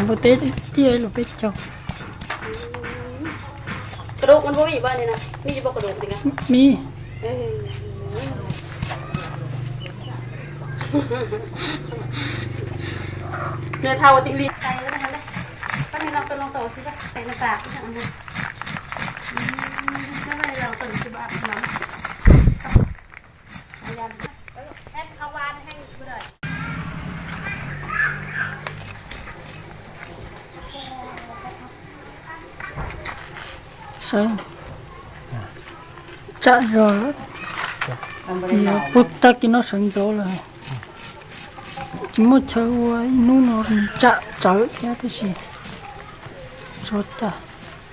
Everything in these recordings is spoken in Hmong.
Npua teb ciaj luag peb caug. Mi. Saib, tsam zog lawm, puag tag kis no sawv ntxov lawm. Tsis muaj chaw ua, ib hnub no tsam tsawv thiab tab sis tsuav cas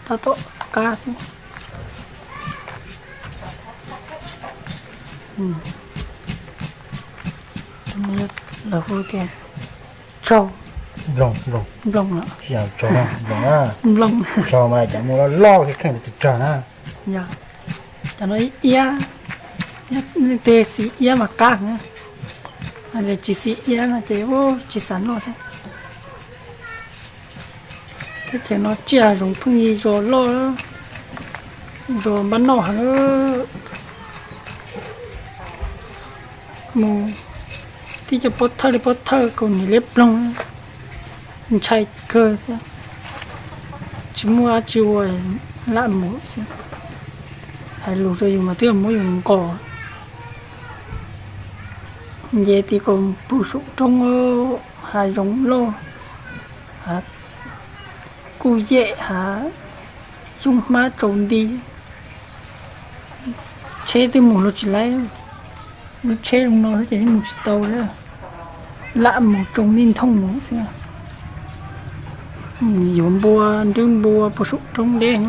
tab tom qab xwb. Lawv hu tias tsaug, nplooj los, nplooj, tsaug mas cov muaj loj loj kheej kheej tus tsawg na. Yog, cov no iab, leej twg siv iab mas qab na, hos tias tsis siv iab no ces tsis xav noj thiab. Teb chaws no tsiaj zoov pheej yig zos loj, zos npab noj heev. Mus tib co pob thawj li pob thawj kaus hniav liab ploog, ntshai kawg thiab. Tsis muaj dab tsi ua, lam mus xwb. Hais lus rau yus mas twb muab yus nqos. Nce tim kaum pug saum roob, hav zoov loj, hav kuj yem, hav xyoob hmab tsaus nti. Tsheb twb mus los tsis laib, lub tsheb zoo no xwb ces yeej mus tsis tau li. Lam mus tsoo nij nthooj mus xwb. Yuav npua nrwb npua puag saum roob deb.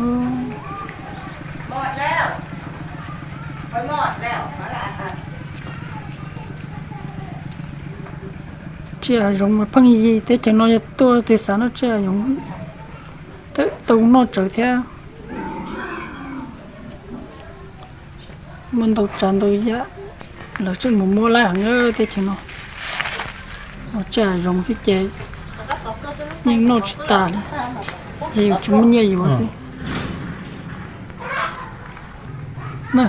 Tsiaj zoov mas pheej yig, teb chaws no yog tuaj twg xav noj tsiaj zoov twb tau noj tsawv thiab. Muaj ntau tsav ntau yam, lawv tseem mus muab laib heev teb chaws no. Ua tsiaj zoov xwb ces yeej noj tsis tas li, ces yus tsis muaj nyiaj yuav xwb. Na,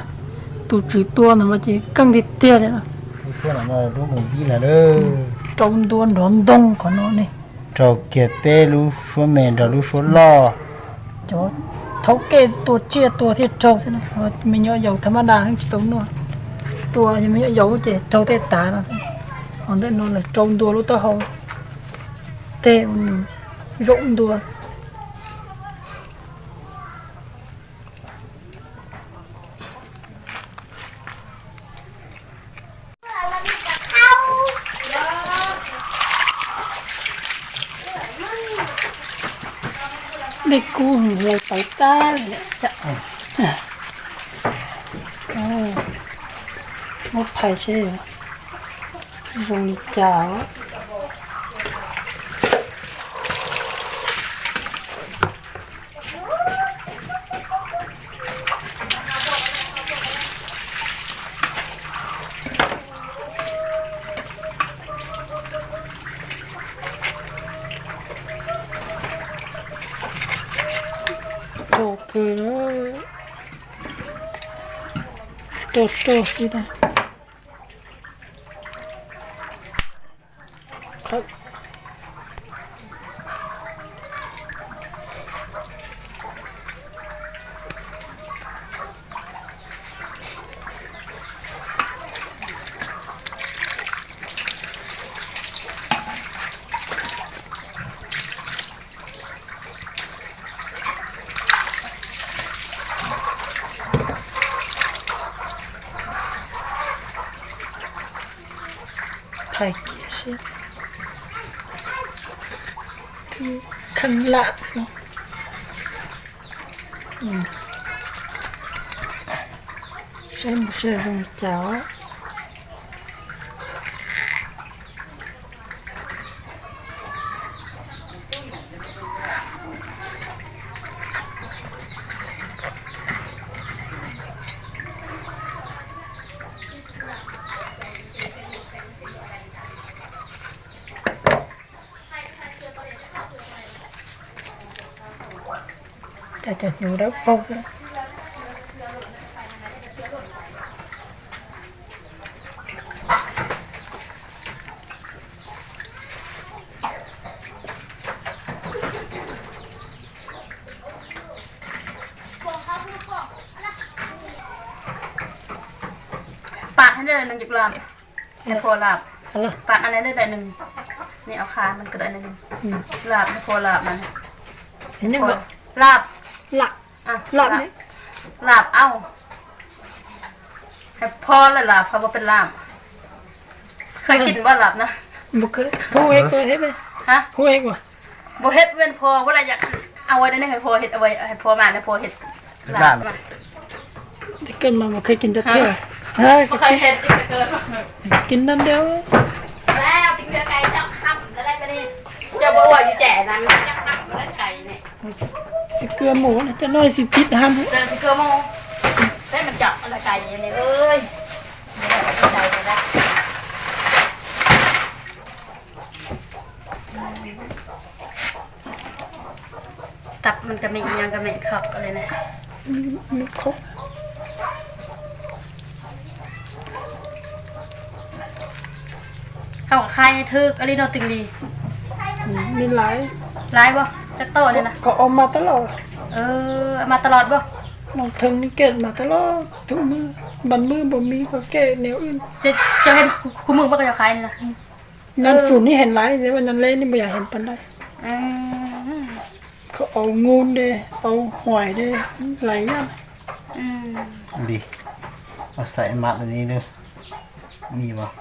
tus tswv tua ntawd mas ces keej tiag tiag li na. Rau ntua nrov ntoo qhov no ne. Raug kiag peb lub suab me nrog lub suab loj. Cov thaub kej tua tsiaj tua thiaj raug thiab, me nyuam yaus tha mab da yeej tsis tau noj. Tua yog me nyuam yaus ces raug tej tav no. Ho ntawm no lawv rau ntua lub taub hau, tej nws zaum ntua. Dej kub hlais tawv tag li. Muab phais seb zoo li cas. Rog kawg, rog rog xwb na. Phais kiag seb, kheej lam xwb. Saib mus saib zoo li cas os. Cov hnyuv dawb paug. Pam hais daim nws cov lab, phuav lab. Pam hais daim nws, nej au kha nws daim nws, lab, phuav lab na. Lab, lab, lab au. Hais pho lawm lab, pho pho peb lab. Khawb kis npaum lab na. Hu ua, hu ua, hu ua. Npaum hes ven pho, ua lab yam, au ua daim nws hais pho hes, hais pho mas nws pho hes. Lab mas. Kawg mas mus khawb kis ntawd thiab. Kis ntawd ntawd. Tsis kawg mus, cov no tsis tib ham. Tab mas ka mem yog ka mem khov li na. Koj qhia thwb li no twg li? Laiv, laiv as, cov tau li na. Kom au mas tas los. Mas tas los as. Noj theej ni kem mas tas los, thum mwj, npas mwj npaum mis kom kem nws wb. Cov hais kuv mwj mas koj yuav qhia li na. Nyob tsum ni heev laiv, nyob le ni mas yam heev pas dai. Koj au ngu de, au huais de, laiv yam. Li, xaim mam li, mis mas.